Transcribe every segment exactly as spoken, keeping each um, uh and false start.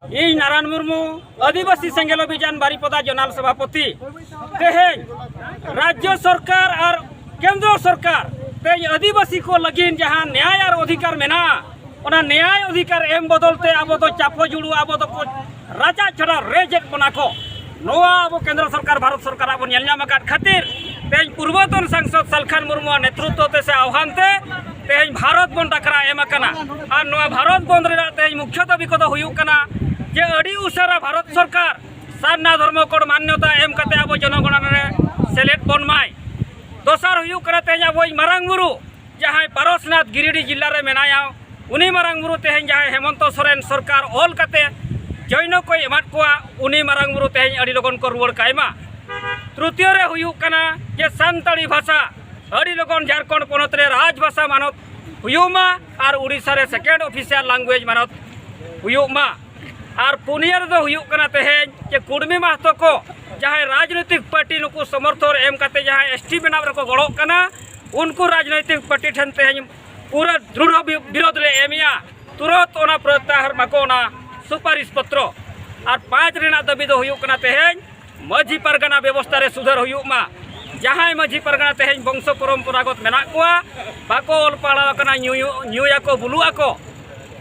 ᱤᱧ ᱱᱟᱨᱟᱱ ᱢᱩᱨᱢᱩ, ᱟᱹᱫᱤᱵᱟᱹᱥᱤ ᱥᱮᱸᱜᱮᱞ ᱚᱵᱷᱤᱡᱟᱱ ᱵᱟᱨᱤᱯᱚᱫᱟ ᱡᱚᱱᱟᱞ ᱥᱚᱵᱷᱟᱯᱚᱛᱤ᱾ ᱛᱮᱦᱮᱧ ᱨᱟᱡᱽᱡᱚ ᱥᱚᱨᱠᱟᱨ ᱟᱨ ᱠᱮᱱᱫᱨᱚ ᱥᱚᱨᱠᱟᱨ ᱛᱮᱦᱮᱧ ᱟᱹᱫᱤᱵᱟᱹᱥᱤ ᱠᱚ ᱞᱟᱹᱜᱤᱫ ᱡᱟᱦᱟᱸ ᱱᱮᱭᱟᱭ ᱟᱨ ᱚᱫᱷᱤᱠᱟᱨ ᱢᱮᱱᱟᱜᱼᱟ, ᱚᱱᱟ ᱱᱮᱭᱟᱭ ᱚᱫᱷᱤᱠᱟᱨ ᱮᱢ ᱵᱚᱫᱚᱞ ᱛᱮ ᱟᱵᱚ ᱫᱚ ᱪᱟᱯᱚ ᱡᱩᱲᱩ, ᱟᱵᱚ ᱫᱚᱠᱚ ᱨᱟᱪᱟᱜ ᱪᱷᱟᱰᱟ ᱨᱮᱡᱮᱫ ᱵᱚᱱᱟ ᱠᱚ᱾ ᱱᱚᱣᱟ ᱟᱵᱚ ᱠᱮᱱᱫᱨᱚ ᱥᱚᱨᱠᱟᱨ, ᱵᱷᱟᱨᱚᱛ ᱥᱚᱨᱠᱟᱨᱟᱜ ᱵᱚᱱ ᱧᱮᱞ ᱧᱟᱢ ᱟᱠᱟᱫ ᱠᱷᱟᱹᱛᱤᱨ ᱛᱮᱦᱮᱧ ᱯᱩᱨᱵᱚᱛᱚᱱ ᱥᱟᱝᱥᱚᱫ ᱥᱟᱞᱠᱷᱟᱱ ᱢᱩᱨᱢᱩᱣᱟᱜ ᱱᱮᱛᱨᱚᱛᱛᱚ ᱛᱮ ᱥᱮ ᱟᱦᱣᱟᱱ ᱛᱮ ᱛᱮᱦᱮᱧ ᱵᱷᱟᱨᱚᱛ ᱵᱚᱱᱫᱽ ᱰᱟᱠᱨᱟ ᱮᱢ ᱟᱠᱟᱱᱟ᱾ ᱟᱨ ᱱᱚᱣᱟ ᱵᱷᱟᱨᱚᱛ ᱵᱚᱱᱫᱽ ᱨᱮᱱᱟᱜ ᱛᱮᱦᱮᱧ ᱢᱩᱠᱷᱭᱚ ᱫᱟᱹᱵᱤ ᱠᱚᱫᱚ ᱦᱩᱭᱩᱜ ᱠᱟᱱᱟ ᱡᱮ ᱟᱹᱰᱤ ᱩᱥᱟᱹᱨᱟ ᱵᱷᱟᱨᱚᱛ ᱥᱚᱨᱠᱟᱨ ᱥᱟᱨᱱᱟ ᱫᱷᱚᱨᱢᱚ ᱠᱳᱰ ᱢᱟᱱᱱᱚᱛᱟ ᱮᱢ ᱠᱟᱛᱮ ᱟᱵᱚ ᱡᱚᱱᱚᱜᱚᱬᱱᱟ ᱨᱮ ᱥᱮᱞᱮᱫ ᱵᱚᱱ ᱢᱟᱭ᱾ ᱫᱚᱥᱟᱨ ᱦᱩᱭᱩᱜ ᱠᱟᱱᱟ ᱛᱮᱦᱮᱧ ᱟᱵᱚᱭᱤᱡ ᱢᱟᱨᱟᱝ ᱵᱩᱨᱩ ᱡᱟᱦᱟᱸᱭ ᱯᱟᱨᱚᱥᱱᱟᱛᱷ ᱜᱤᱨᱤᱰᱤ ᱡᱤᱞᱟ ᱨᱮ ᱢᱮᱱᱟᱭᱟ, ᱩᱱᱤ ᱢᱟᱨᱟᱝ ᱵᱩᱨᱩ ᱛᱮᱦᱮᱧ ᱡᱟᱦᱟᱸᱭ ᱦᱮᱢᱚᱱᱛᱚ ᱥᱚᱨᱮᱱ ᱥᱚᱨᱠᱟᱨ ᱚᱞ ᱠᱟᱛᱮ ᱡᱚᱭᱱᱚ ᱠᱚᱭ ᱮᱢᱟᱫ ᱠᱚᱣᱟ, ᱩᱱᱤ ᱢᱟᱨᱟᱝ ᱵᱩᱨᱩ ᱛᱮᱦᱮᱧ ᱟᱹᱰᱤ ᱞᱚᱜᱚᱱ ᱠᱚ ᱨᱩᱣᱟᱹᱲ ᱠᱟᱭ ᱢᱟ᱾ ᱛᱨᱤᱛᱤᱭᱚ ᱨᱮ ᱦᱩᱭᱩᱜ ᱠᱟᱱᱟ ᱡᱮ ᱥᱟᱱᱛᱟᱲᱤ ᱵᱷᱟᱥᱟ ᱟᱹᱰᱤ ᱞᱚᱜᱚᱱ ᱡᱷᱟᱲᱠᱷᱚᱸᱰ ᱯᱚᱱᱚᱛ ᱨᱮ ᱨᱟᱡᱽ ᱵᱷᱟᱥᱟ ᱢᱟᱱᱚᱛ ᱦᱩᱭᱩᱜ ᱢᱟ ᱟᱨ ᱩᱲᱤᱥᱥᱟ ᱨᱮ second official language ᱢᱟᱱᱚᱛ ᱦᱩᱭᱩᱜ ᱢᱟ᱾ ᱟᱨ ᱯᱩᱱᱭᱟᱹ ᱨᱮᱫᱚ ᱦᱩᱭᱩᱜ ᱠᱟᱱᱟ ᱛᱮᱦᱮᱧ ᱡᱮ ᱠᱩᱲᱢᱤ ᱢᱟᱦᱛᱚ ᱠᱚ ᱡᱟᱦᱟᱸᱭ ᱨᱟᱡᱽᱱᱳᱭᱛᱤᱠ ᱯᱟᱨᱴᱤ ᱱᱩᱠᱩ ᱥᱚᱢᱚᱨᱛᱷᱚᱱ ᱮᱢ ᱠᱟᱛᱮ ᱡᱟᱦᱟᱸᱭ ᱮᱥ ᱴᱤ ᱵᱮᱱᱟᱣ ᱨᱮᱠᱚ ᱜᱚᱲᱚᱜ ᱠᱟᱱᱟ, ᱩᱱᱠᱩ ᱨᱟᱡᱽᱱᱳᱭᱛᱤᱠ ᱯᱟᱨᱴᱤ ᱴᱷᱮᱱ ᱛᱮᱦᱮᱧ ᱯᱩᱨᱟᱹ ᱫᱨᱩᱲᱦᱚ ᱵᱤ-, ᱵᱤᱨᱳᱫᱷ ᱞᱮ ᱮᱢᱮᱜᱼᱟ᱾ ᱛᱩᱨᱚᱛ ᱚᱱᱟ ᱯᱨᱚᱛᱭᱟᱦᱟᱨ ᱢᱟᱠᱚ ᱚᱱᱟ ᱥᱩᱯᱟᱨᱤᱥ ᱯᱚᱛᱨᱚ᱾ ᱟᱨ ᱯᱟᱸᱪ ᱨᱮᱱᱟᱜ ᱫᱟᱹᱵᱤ ᱫᱚ ᱦᱩᱭᱩᱜ ᱠᱟᱱᱟ ᱛᱮᱦᱮᱧ ᱢᱟᱹᱡᱷᱤ ᱯᱟᱨᱜᱟᱱᱟ ᱵᱮᱵᱚᱥᱛᱷᱟ ᱨᱮ ᱥᱩᱫᱷᱟᱹᱨ ᱦᱩᱭᱩᱜ ᱢᱟ᱾ ᱡᱟᱦᱟᱸᱭ ᱢᱟᱹᱡᱷᱤ ᱯᱟᱨᱜᱟᱱᱟ ᱛᱮᱦᱮᱧ ᱵᱚᱝᱥᱚ ᱯᱚᱨᱚᱢᱯᱚᱨᱟᱜᱚᱛ ᱢᱮᱱᱟᱜ ᱠᱚᱣᱟ, ᱵᱟᱠᱚ ᱚᱞ ᱯᱟᱲᱦᱟᱣ ᱟᱠᱟᱱᱟ, ᱧᱩ, ᱧᱩᱭᱟᱠᱚ, ᱵᱩᱞᱩᱜ ᱟᱠᱚ,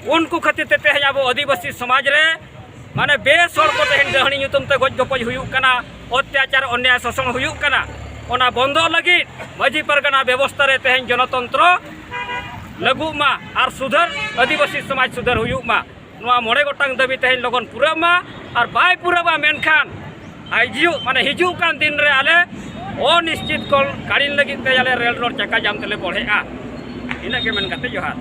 ᱩᱱᱠᱩ ᱠᱷᱟᱹᱛᱤᱨ ᱛᱮ ᱛᱮᱦᱮᱧ ᱟᱵᱚ ᱟᱹᱫᱤᱵᱟᱹᱥᱤ ᱥᱚᱢᱟᱡᱽ ᱨᱮ ᱢᱟᱱᱮ ᱵᱮᱥ ᱦᱚᱲ ᱠᱚ ᱛᱮᱦᱮᱧ ᱰᱟᱹᱦᱲᱤ ᱧᱩᱛᱩᱢ ᱛᱮ ᱜᱚᱡ ᱜᱚᱯᱚᱡ ᱦᱩᱭᱩᱜ ᱠᱟᱱᱟ, ᱚᱛᱛᱟᱪᱟᱨ ᱚᱱᱱᱭᱟᱭ ᱥᱳᱥᱚᱱ ᱦᱩᱭᱩᱜ ᱠᱟᱱᱟ᱾ ᱚᱱᱟ ᱵᱚᱱᱫᱚ ᱞᱟᱹᱜᱤᱫ ᱢᱟᱹᱡᱷᱤ ᱯᱟᱨᱜᱟᱱᱟ ᱵᱮᱵᱚᱥᱛᱷᱟ ᱨᱮ ᱛᱮᱦᱮᱧ ᱡᱚᱱᱚᱛᱚᱱᱛᱨᱚ ᱞᱟᱹᱜᱩᱜ ᱢᱟ ᱟᱨ ᱥᱩᱫᱷᱟᱹᱨ, ᱟᱹᱫᱤᱵᱟᱹᱥᱤ ᱥᱚᱢᱟᱡᱽ ᱥᱩᱫᱷᱟᱹᱨ ᱦᱩᱭᱩᱜ ᱢᱟ᱾ ᱱᱚᱣᱟ ᱢᱚᱬᱮ ᱜᱚᱴᱟᱝ ᱫᱟᱹᱵᱤ ᱛᱮᱦᱮᱧ ᱞᱚᱜᱚᱱ ᱯᱩᱨᱟᱹᱜ ᱢᱟ, ᱟᱨ ᱵᱟᱭ ᱯᱩᱨᱟᱹᱜᱼᱟ ᱢᱮᱱᱠᱷᱟᱱ ᱦᱤᱡᱩᱜ, ᱢᱟᱱᱮ ᱦᱤᱡᱩᱜ ᱠᱟᱱ ᱫᱤᱱ ᱨᱮ ᱟᱞᱮ ᱚᱱᱤᱥᱪᱤᱛ ᱠᱟᱞ, ᱠᱟᱞᱤᱱ ᱞᱟᱹᱜᱤᱫ ᱛᱮ ᱟᱞᱮ ᱨᱮᱞ ᱨᱳᱰ ᱪᱟᱠᱟ ᱡᱟᱢ ᱛᱮᱞᱮ ᱵᱚᱲᱦᱮᱜᱼᱟ᱾ ᱤᱱᱟᱹᱜ ᱜᱮ ᱢᱮᱱ ᱠᱟᱛᱮ ᱡᱚᱦᱟᱨ᱾